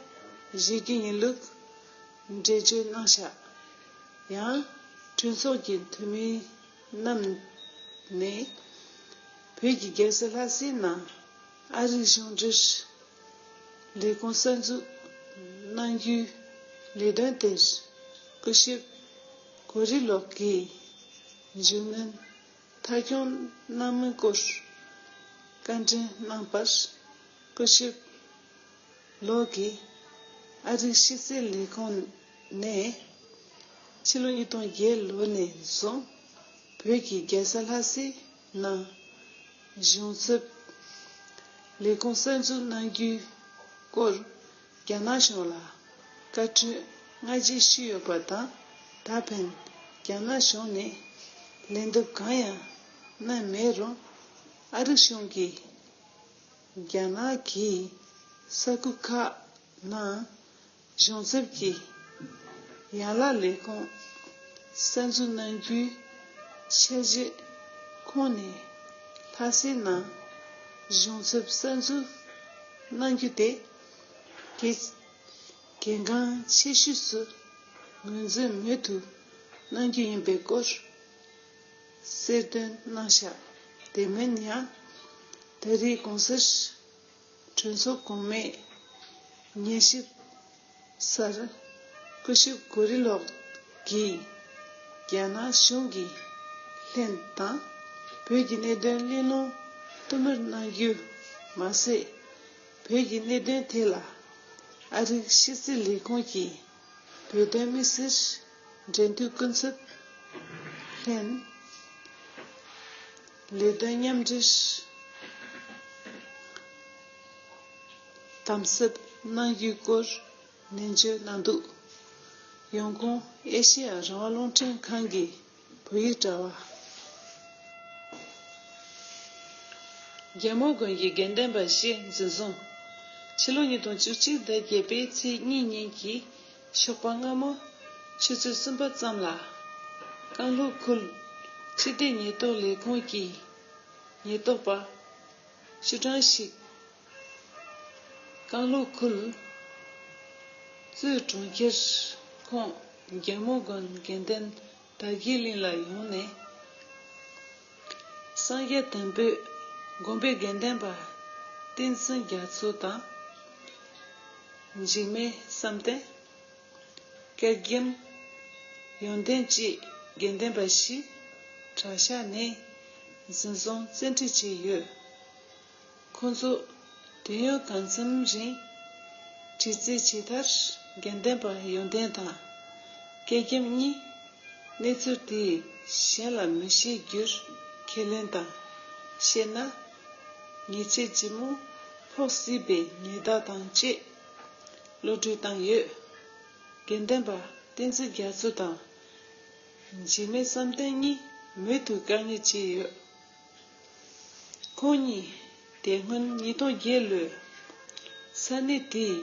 བཞེས་རྒྱུ་ཡིན་ལུགས་འགྲེལ་བརྗོད་གནང་ཤག་ཡང་གྲོས་ཚོགས་ཀྱི་འཐུས་མི་རྣམས་ནས་བོད་ཀྱི་རྒྱལ་ས་ལྷ་སའི་ནང་ཨ་རིའི་གཞུང་འབྲེལ་ལས་ཁུངས་གསར་འཛུགས་གནང་རྒྱུའི་ལས་དོན་དེར་སྐུ་ཞབས་གོ་རི་ལོག་གིས་མཇུག་གནོན་མཐའ་འཁྱོངས་གནང་མིན་སྐོར་བཀའ་འདྲི་གནང་པར། སྐུ་ཞབས་ལོག་གིས་ཨ་རིའི་ཕྱི་སྲིད་ལས་ཁུངས་ནས་ཕྱི་ལོ་ཉིས་སྟོང་བརྒྱད་ལོ་ནས་བཟུང་བོད་ཀྱི་རྒྱལ་ས་ལྷ་སའི་ནང་གཞུང་ཚབ་ལས་ཁུངས་གསར་འཛུགས་གནང་རྒྱུའི་སྐོར་རྒྱ་ནག་གཞུང་ལ་བཀའ་འཁྲོལ་སྔ་རྗེས་ཞུས་ཡོད་པ་དང་། ད་ཕན་རྒྱ་ནག་གཞུང་ནས་ལན་འདེབས་གང་ཡང་གནང་མེད་རུང་། ཨ་རིའི་གཞུང་གིས་རྒྱ་ནག་གི་ས་ཁུལ་ཁག་ནང་གཞུང་ཚབ་ཀྱི་ཡན་ལག་ལས་ཁུངས་གསར་འཛུགས་གནང་རྒྱུའི་འཆར་གཞི་ཁོངས་ནས། ལྷ་སའི་ནང་གཞུང་ཚབ་གསར་འཛུགས་གནང་རྒྱུ་དེ་གལ་གལ་འགངས་ཆེ་ཤོས་སུ་ངོས་འཛིན་མུ་མཐུད་གནང་རྒྱུ་ཡིན་པའི་སྐོར་གསལ་སྟོན་གནང་ཤག་དེ་མིན་ཡང་། ད་རེས་གོང་གསལ་གྲོས་ཚོགས་གོང་མའི་ཉན་ཞིབ་སར་སྐུ་ཞབས་གོ་རི་ལོག་གིས་རྒྱ་ནག་གཞུང་གི་ལྷན་དང་བོད་ཀྱི་གནད་དོན་གླེང་སློང་བསྟུད་མར་གནང་རྒྱུ་མ་ཟད། བོད་ཀྱི་གནད་དོན་ཐད་ལ་ཨ་རིའི་ཕྱི་སྲིད་ལས་ཁུངས་ཀྱི་བོད་དོན་དམིགས་བསལ་འབྲེལ་མཐུད་སྐུ་ཚབ་ལྷན་ལས་དོན་མཉམ་འབྲེལ་དམ་ཟབ་གནང་རྒྱུའི་སྐོར་ནན་བརྗོད་གནང་འདུག་ཡོང་ཁུངས། ཨེ་ཤེ་ཡ་རང་དབང་རླུང་འཕྲིན་ཁང་གི་བོད་ཡིག་དྲ་བ། རྒྱལ་མོ་དགོན་གྱི་དགེ་ལྡན་པ་བཞི་འཛིན་བཟུང་། ཕྱི་ལོ་ཉིས་སྟོང་བཅུ་གཅིག་ཟླ་བརྒྱད་པའི་ཚེས་གཉིས་ཉིན་གྱི་ཞོགས་པ་སྔ་མོ་ཆུ་ཚོད་གསུམ་པ་ཙམ་ལ། རྐང་ལྷོ་ཁུལ་སྤྱི་བདེ་ཉེན་རྟོག་ལས་ཁུངས་ཀྱི་ཉེན་རྟོག་པ་བཅུ་གྲངས་ཤིག་རྐང་ལྷོ་ཁུལ་གཙོས་གྲོང་ཁྱེར་ཁོངས་རྒྱལ་མོ་དགོན་དགེ་ལྡན་དར་རྒྱས་གླིང་ལ་ཡོང་ནས། སངས་རྒྱས་དམ་པའི་དགོན་པའི་དགེ་ལྡན་པ་བསྟན་འཛིན་རྒྱ་མཚོ་དང་། འཇིགས་མེད་བསམ་གཏན། སྐལ་རྒྱམ། ཡོན་ཏན་བཅས་དགེ་ལྡན་པ་བཞི་གྲྭ་ཤག་ནས་འཛིན་བཟུང་བཙན་ཁྲིད་བྱས་ཡོད། ཁོང་ཚོ་དུས་ཡུན་གང་འཚམ་རིང་དྲི་རྩད་བྱས་མཐར། དགེ་ལྡན་པ་ཡོན་ཏན་དང་སྐལ་རྒྱམ་གཉིས་གནས་ཚུལ་དེ་གཞན་ལ་མི་བཤད་རྒྱུར་ཁས་ལེན་དང་། བཤད་ན་ཉེས་ཆད་ལྗིད་མོ་ཕོག་སྲིད་པའི་ཉེན་བརྡ་དང་བཅས་གློད་གྲོལ་བཏང་ཡོད། དགེ་ལྡན་པ་བསྟན་འཛིན་རྒྱ་མཚོ་དང་འཇིགས་མེད་བསམ་གཏན་གཉིས་མུ་མཐུད་བཀག་ཉར་བྱས་ཡོད། ཁོང་གཉིས་ དེ་སྔོན་ཉིས་སྟོང་བརྒྱད་ལོའི་ས་གནས་དེའི་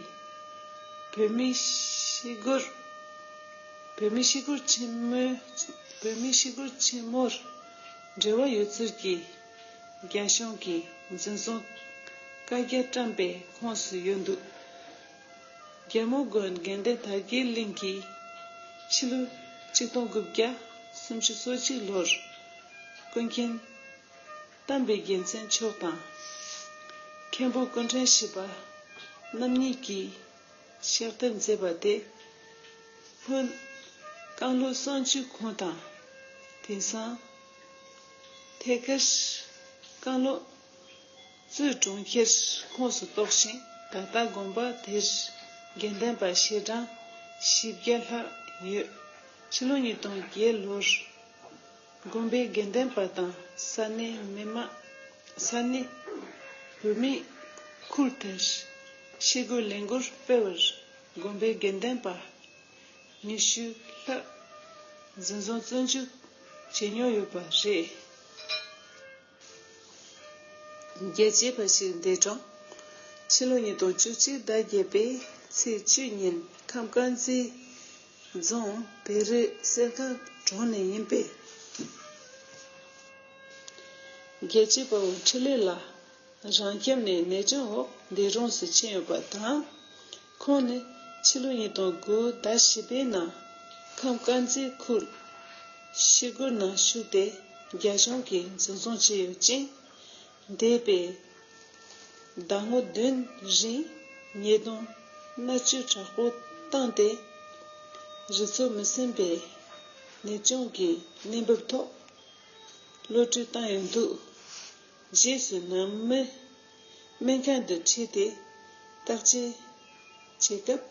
བོད་མི་ཤི་སྒོར། བོད་མི་ཤི་སྒོར་ཆེན་མོའི། བོད་མི་ཤི་སྒོར་ཆེན་མོར་འབྲེལ་བ་ཡོད་ཚུལ་གྱི་རྒྱ་གཞུང་གིས་འཛིན་བཟུང་བཀའ་རྒྱ་བཀྲམ་པའི་ཁོངས་སུ་ཡོད་འདུག་རྒྱལ་མོ་དགོན་དགེ་ལྡན་དར་རྒྱས་གླིང་གིས་ཕྱི་ལོ་ཆིག་སྟོང་དགུ་བརྒྱ་སུམ་ཅུ་སོ་གཅིག་ལོར་ཀུན་མཁྱེན་བསྟན་པའི་རྒྱལ་མཚན་མཆོག་དང་། མཁན་པོ་སྐུ་ཕྲེང་བཞི་པ་རྣམ་གཉིས་ཀྱིས་ཕྱག་བསྟར་མཛད་པ་དེ་སྔོན་རྐང་ལོ་སུམ་ཅུ་གོང་དང་། དེང་སང་ཐད་ཀར་རྐང་ལོ་གཙོས་གྲོང་ཁྱེར་ཁོངས་སུ་གཏོགས་ཤིང་། ད་ལྟ་དགོན་པ་དེར་དགེ་ལྡན་པ་ཞལ་གྲངས་བཞི་བརྒྱ་ལྷག་ཡོད། ཕྱི་ལོ་ཉིས་སྟོང་བརྒྱད་ལོར་དགོན་པའི་དགེ་ལྡན་པ་དང་ས་གནས་མི་མང་། ས་གནས་བོད་མིས་ཁུལ་དེར་ཤི་སྒོའི་ལས་འགུལ་སྤེལ་བར་དགོན་པའི་དགེ་ལྡན་པ་ཉི་ཤུ་ལྷག་འཛིན་བཟུང་བཙོན་འཇུག་བྱས་མྱོང་ཡོད་པ་རེད། རྒྱལ་གཅེས་པ་ཞིག་འདས་གྲོངས། ཕྱི་ལོ་ཉིས་སྟོང་བཅུ་གཅིག་ཟླ་བརྒྱད་པའི་ཚེས་བཅུ་ཉིན་ཁམས་དཀར་མཛེས་རྫོང་བེ་རི་གསེར་ཁང་གྲོང་ནས་ཡིན་པས། རྒྱལ་གཅེས་དཔའ་བོ་འཕྲིན་ལས་ལགས་རང་ཁྱིམ་ནས་ནད་གཅོང་འོག་འདས་གྲོངས་སུ་ཕྱིན་ཡོད་པ་དང་། ཁོང་ནི་ཕྱི་ལོ་ཉིས་སྟོང་དགུ་ཟླ་བཞི་པའི་ནང་ཁམས་དཀར་མཛེས་ཁུལ་ཤི་སྒོར་ནང་ཞུགས་ཏེ་རྒྱ་གཞུང་གིས་འཛིན་བཟུང་བྱས་ཡོད་ཅིང་། འདས་པའི་ཟླ་ངོ་བདུན་རིང་ཉེས་རྡུང་མནར་གཅོད་དྲག་པོ་བཏང་སྟེ། རུ་ཚོགས་མི་སེམས་པའི་ནད་གཅོང་གི་གནས་བབ་ཐོག་གློད་གྲོལ་བཏང་ཡོད་འདུག་རྗེས་སུ་ནང་མི་སྨན་ཁང་དུ་ཁྲིད་དེ་བརྟག་དཔྱད་བྱེད་སྐབས།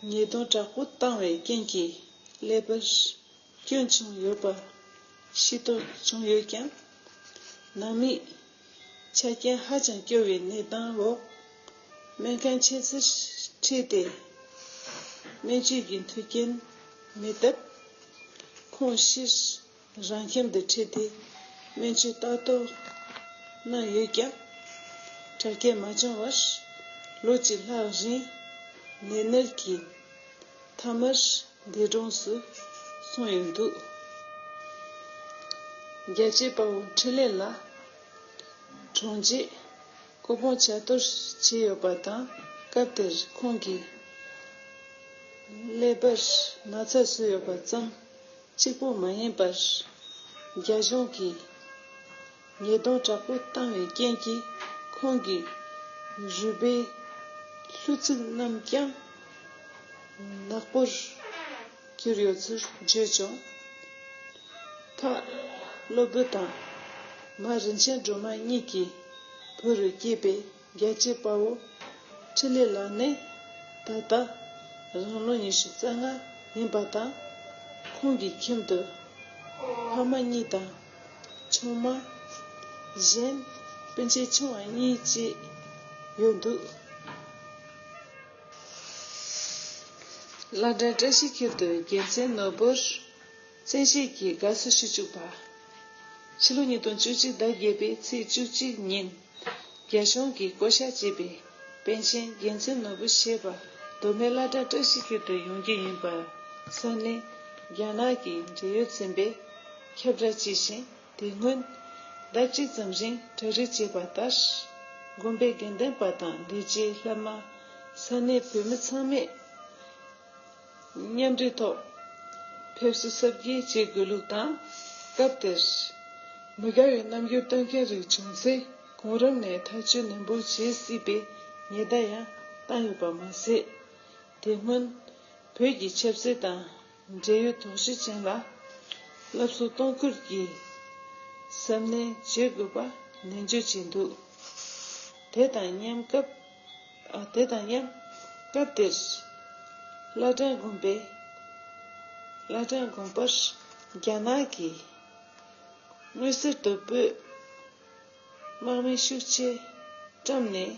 ཉེས་རྡུང་དྲག་པོ་བཏང་བའི་རྐྱེན་གྱིས་ཀླད་པར་སྐྱོན་བྱུང་ཡོད་པ་ཤེས་རྟོགས་བྱུང་ཡོད་ཀྱང་། ནང་མིས་ཆ་རྐྱེན་ཧ་ཅང་སྐྱོ་བའི་གནས་སྟངས་འོག་སྨན་ཁང་ཆེ་སར་ཁྲིད་དེ་སྨན་བཅོས་ཀྱི་མཐུན་རྐྱེན་མེད་སྟབས། ཁོང་ཕྱིར་རང་ཁྱིམ་དུ་ཁྲིད་དེ་སྨན་བཅོས་ལྟ་རྟོག་གནང་ཡོད་ཀྱང་། དྲག་སྐྱེད་མ་བྱུང་བར་ལོ་གཅིག་ལྷག་རིང་ནད་མནར་གྱིས་མཐའ་མར་འདས་གྲོངས་སུ་སོང་ཡོད་འདུག་རྒྱལ་གཅེས་དཔའ་བོ་འཕྲིན་ལས་ལགས་གྲོངས་རྗེས་སྐུ་ཕུང་ཆ་གཏོར་བྱས་ཡོད་པ་དང་། སྐབས་དེར་ཁོང་གི་ཀླད་པར་ན་ཚ་བཟོས་ཡོད་པ་ཙམ་གཅིག་པོ་མ་ཡིན་པར། རྒྱ་གཞུང་གིས་ཉེས་རྡུང་དྲག་པོ་བཏང་བའི་རྐྱེན་གྱིས་ཁོང་གི་རུས་པའི་ལྷུ་ཚིགས་རྣམས་ཀྱང་ནག་པོར་གྱུར་ཡོད་ཚུལ་བརྗོད་བྱུང་། ཕ་བློ་བུ་དང་མ་རིན་ཆེན་སྒྲོལ་མ་གཉིས་ཀྱི་བུ་རུ་སྐྱེས་པའི་རྒྱལ་གཅེས་དཔའ་བོ་འཕྲིན་ལས་ལགས་ནི་ད་ལྟ་རང་ལོ་ཉི་ཤུ་རྩ་ལྔ་ཡིན་པ་དང་། ཁོང་གི་ཁྱིམ་དུ་ཕ་མ་གཉིས་དང་ཆུང་མ་གཞན་སྤུན་མཆེད་ཆུང་བ་གཉིས་བཅས་ཡོད་འདུག་བླ་བྲང་བཀྲ་ཤིས་འཁྱིལ་དུ་རྒྱལ་མཚན་ནོར་བུར་བཙན་ཤེད་ཀྱིས་དགའ་བསུ་ཞུ་བཅུག་པ། ཕྱི་ལོ་ཉིས་སྟོང་བཅུ་གཅིག་ཟླ་བརྒྱད་པའི་ཚེས་བཅུ་གཅིག་ཉིན། རྒྱ་གཞུང་གིས་བསྐོ་བཞག་བྱས་པའི་པཎ་ཆེན་རྒྱལ་མཚན་ནོར་བུ་ཞེས་པ་མདོ་སྨད་བླ་བྲང་བཀྲ་ཤིས་འཁྱིལ་དུ་ཡོང་རྒྱུ་ཡིན་པ་ས་གནས་རྒྱ་ནག་གི་འབྲེལ་ཡོད་ཚན་པས་ཁྱབ་བསྒྲགས་བྱས་ཤིང་། དེ་སྔོན་ཟླ་གཅིག་ཙམ་རིང་གྲ་སྒྲིག་བྱས་པ་ལྟར། དགོན་པའི་དགེ་འདུན་པ་དང་ལས་བྱེད་བླ་མ། ས་གནས་བོད་མི་ཚང་མས་མཉམ་འབྲེལ་ཐོག་ཕེབས་བསུ་གཟབ་རྒྱས་བྱེད་དགོས་ལུགས་དང་། སྐབས་དེར་མི་དགའ་བའི་རྣམ་འགྱུར་སྟོན་མཁན་རིགས་བྱུང་ཚེ་གོང་རིམ་ནས་ཐག་གཅོད་ནན་པོ་བྱེད་སྲིད་པའི་ཉེན་བརྡ་ཡང་བཏང་ཡོད་པ་མ་ཟད། དེ་སྔོན་བོད་ཀྱི་ཆབ་སྲིད་དང་འབྲེལ་ཡོད་དོགས་གཞི་ཅན་ལ་སློབ་གསོ་གཏོང་ཁུལ་གྱི་གཟབ་ནན་བྱེད་དགོས་པ་ནན་བརྗོད་བྱས་འདུག་དེ་དང་མཉམ་སྐབས། ཨ། དེ་དང་མཉམ་སྐབས་དེར་བླ་བྲང་དགོན་པའི། བླ་བྲང་དགོན་པར་རྒྱ་ནག་གིས་མངོན་གསལ་དོད་པོས་དམག་མི་ཤུགས་ཆེ་བཀྲམ་ནས།